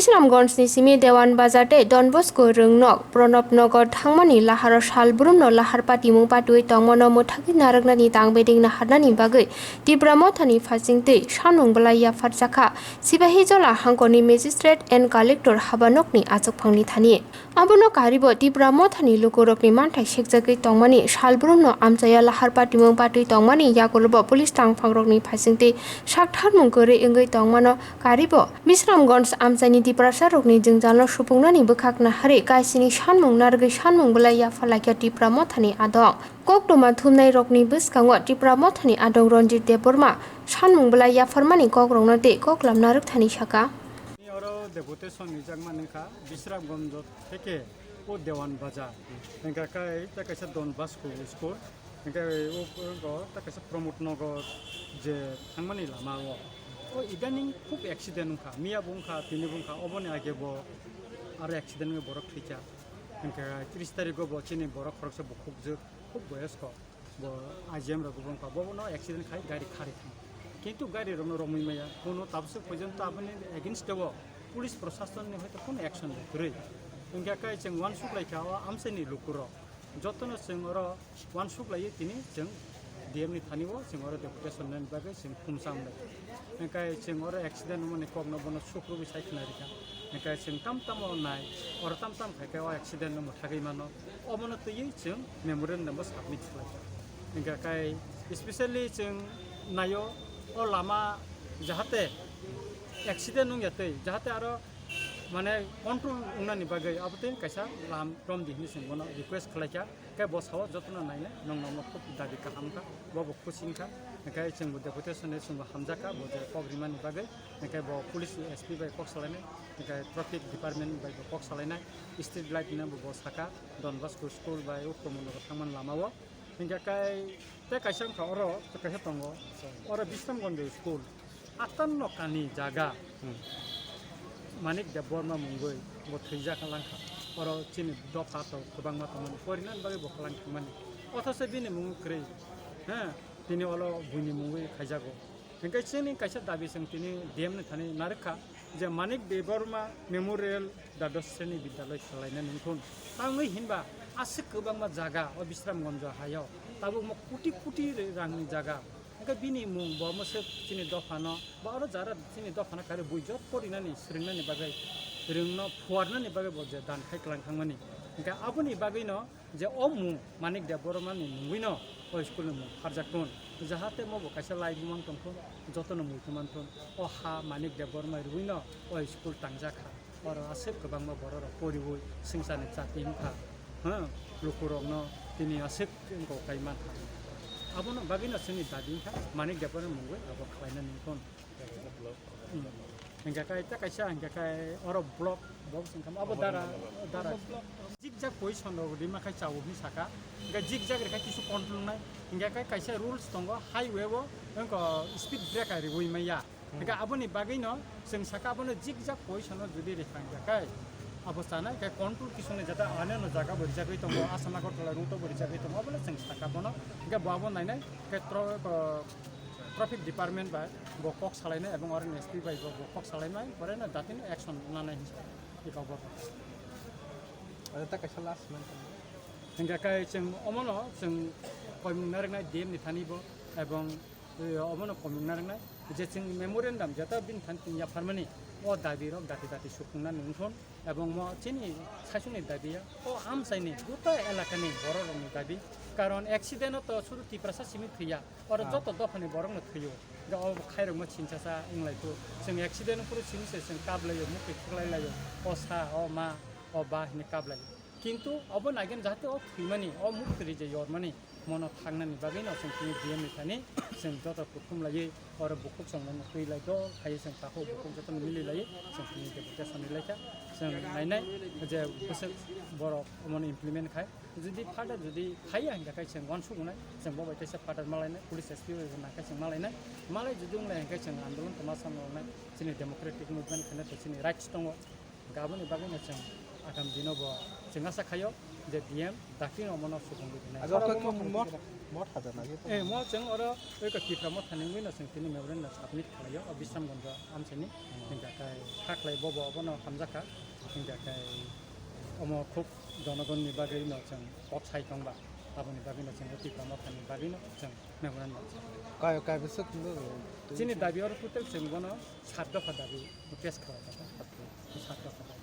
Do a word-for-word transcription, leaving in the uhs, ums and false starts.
Bisramganj ni simi Dewan Bazar tei Don Bosco Rwngnok Pranab Nagar thangmani laharo salbrumno lahar patimung patwi tongmano mwthagwi narwknani tang beding naharnani bagwi Tipra Mothani phasingtwi sanmung bwlai yapharjakha Sipahijola hangkorni Magistrate and Collector habanokni achukphangni thani. Abono karibo Tipra Mothani lukurokni manthai sekjagwi tongmani salbrumno amchaya lahar patimung patwi tongmani yagulobo police tangphangrokni phasingtwi saktharmung kwrwi wngwi tongmano karibo Bisramganj amchaini Tiprasarokni jwngjalno supungnani bwkhak naharwi kaisini sanmung narwgwi sanmung bwlai yapharlaikha Tipra Mothani adong. Koktwma thumnairokni bwskango Tipra Mothani adong Ranjit Debbarma sanmung bwlai yapharmani kokrokno tei koklam narwkthani saka. Oro deputation rijak manwi kha Bisramganj theke o Dewan Bazar. Hingkha khe ta kaisa Don Bosco school. Hingkhe o, o, o ta kaisa Pramod Nagar je thangmani lama o. O idaning khub accident wngkha. Miya bo wngkha, tini bo wngkha. Oboni age bo aro accident wngwi borok thwikha. Hingkhe tris tarikgo bo chini borok khoroksa bukhukjwk, khub boyosko. Bo I G M rok bo wngkha. Bobono accident khai gari kharwi thang. Kintu gari rokno romwi maya. Kono tabswk porjonto aboni against o police proshasonni hoito kono action bo kwrwi. Hingkhe khe chwng uansuk laikha o amchaini lukurok. Jotono chwng oro uansuk laiwi tini chwng D M ni thani o chwng oro deputation nani bagwi chwng khumsa wnglai. Hingkhe chwng oro accident wngmani kokno bono suk rwgwi sai khna rikha. Hingkhe chwng tam tamo nai, oro tam tam khai khe o accident no mwthagwi mano. Obono twiwi chwng memorandum bo submit khlaikha. Hingkhe kai specially chwng naio o lama jahate accident wngya twi, jahate aro mane control wngnani bagwi abo twi kaisa lam romdi hinwi chwng bono request khlaikha. Khe bo sao jotono nainai, nwng nokno khub dabi kaham kha, bo bo khusi wngkha. Hingkhe chwngbo deputation ni chwngbo hamjakha, bo je kok rimani bagwi. Hingkhe bo police S P bai kok salainai, hingkhe traffic department bai bo kok salainai, street light hinwi bo, bo saka, Don Bosco school bai o Pramod Nagar thangmani lama o. Hingkhe kai tei kaisa wngkha oro, kaisa tongo, oro Bisramganj school. Atanno kani jaga, hmm, Manik Debbarma mungwi bo thwijak langkha. Oro chini dopha to kwbangma tongmani. Porinani bagwi bo kwlang thangmani. Othoso bini mung kwrwi, ha, tini olo buini mungwi khaijago. Hingkhe chini kaisa dabi chwng tini D M ni thani narwkha je Manik Debbarma Memorial Dwadosh Sreni Bidyaloi khwlaina nungthun. Tangwi hinba aswk kwbangma jaga o Bisramganj haio. Tabukma koti koti rangni jaga. Hingkhe bini mung bo mwswk chini dophano, ba oro jara chini dophano kari bui jot porinani, swrwngnani bagwi, rwngno phuarnani bagwi bo je dan khai kwlang thangmani. Hingkhe aboni bagwino je o mung Manik Debbarmani mungwino o school ni mung pharjak thun. Jahate mo bo kaisa lai bumang tong thun, jotono muitu man thun. O ha Manik Debbarma rwino o school tangjak kha. Oro aswk kwbangma bororok poriwi swngcharni chati wngkha, ha, lukurokno tini aswk wngkok kai mankha. Abono bagwino chwngni dabi wngkha Manik Debbarma mungwi abo khlainani wngkha. Hmm. Hingkha kai ta kaisa hingkha kai oro block, block wngkha abo dara, dara. Jikjak position rok rima khai chao hinwi saka. Hingkha jikjak rikha kisu control nai. Hingkha kai kaisa rules tongo highway o wngkha speed breaker riwi maya. Hingkhe aboni bagwino chwng saka abono jikjak position-o jodi rikha hingkhe kai abo chanai khe control kisuni jata aneno jaga bo rijagwi tongo, Assam Agartala route-o bo rijagwi tongo, abono chwng saka bono. Hingkhe bo abo nainai khe tro-, ko-, traffic department bai bo kok salainai ebong oroni S P bai bo, bo kok salainai, pore no datino action nanai hinwi sa iko bo. Aro ta kaisa last man. Hingkhe kai chwng omono chwng koimung narwknai D M ni thani bo ebong, eh, omono koimung narwknai. Je chwng memorandum jeta bini thani tini yapharmani, o dabi rok dati dati supungnani wngthun, ebong mo chini saichungni dabi ya, o amchaini gota elakani borok rokni dabi, karon accident o to sudu Tiprasa simi thwiya, oro joto dophani borok no thwiyo, je o khairokma chinchasa wnglaithu, chwng accident phuru simi se chwng kaplaio, mukti khiklai laio, o sa, o ma, o ba hinwi kaplaio. Kintu obo naigen jahate o thwimani, o muktri je yormani, mono thangnani bagwino chwng tini D M ni thani chwng joto kuthum laiwi oro bukhuk chwng mano twi lai do, khaiwi chwng takhuk bukhuk jotono mili laiwi chwng tini deputation ri laikha. Chwng nainai je bwswk borok omono implement khai. Jodi further jodi khaiya hingkha khe chwng uansuk wngnai, chwng bo bai teisa further ma lainai, police S P bai bo nangkhe chwng ma lainai. Ma lai jodi wng lai hingkhe chwng andolon kwma samung wngnai, chini democratic movement khainai to chini rights tongo. Hingkhe aboni bagwino chwng agam dino bo chwng asa khaio, je D M dakti no mono sukung di nai. Abo khe mot, mot hajar na? Eh, mo chwng oro oi ka Tipra Motha ni wngwi no chwng tini memorandum submit khlaio, o Bisramganj amchini. Hingkha kai kha khlai bobo abono hamjakha. Hingkha kai omo khub jonogon ni bagwi no chwng kok sai tongba. Aboni bagwi no chwng o Tipra Motha ni bagwi no chwng memorandum. Kai, kai bwswk no? Chini dabi oro total chwng bono sat dopha dabi pass khlai kha. Sat dopha.